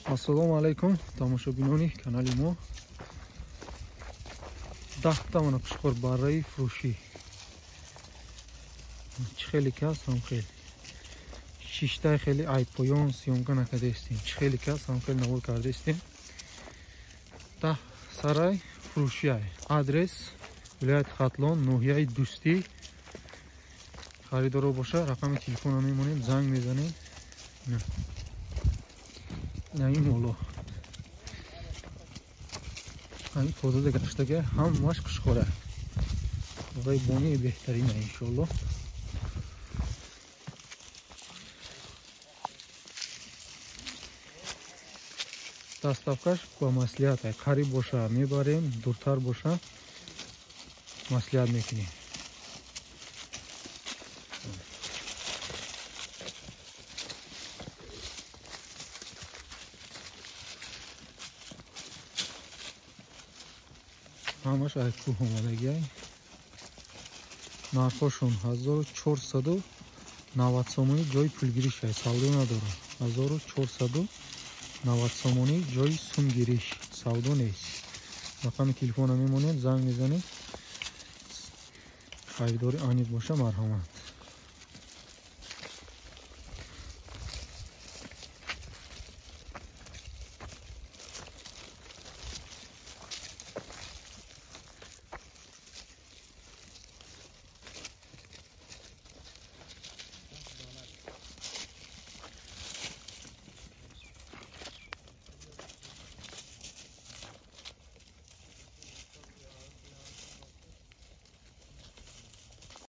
Ассалому алайкум, тамошобинони канали мо. 10 та мана қушқор барраи фурӯшӣ. Чӣ хеле ки ҳаст, ҳам хел. Шиштаи хеле айпоён съёмка накардаистем. Чӣ хеле ки ҳаст, ҳам хел навор кардаистем. 10 сарай фурӯшиай. Адрес вилояти Хатлон, ноҳияи Дӯстӣ. Харидоро боша, рақами телефона мемонем, занг мезанем. На ин моло. Ҳамин тозада гаштага ҳамаш қушқора. Вай бони беҳтарина иншоалло. Доставкаш ба маслиҳат, қариб боша мебарем, дуртар боша маслиҳат мекунем. Ҳамаш аз кӯҳ омадагиай. Нархошон 1490 сомонӣ ҷои пулгириш ай, савдо надорад. 1490 сомонӣ ҷои сумгириш, савдо нест. Рақами телефона мемонем, занг мезанем. Харидори аниқ боша, марҳамат.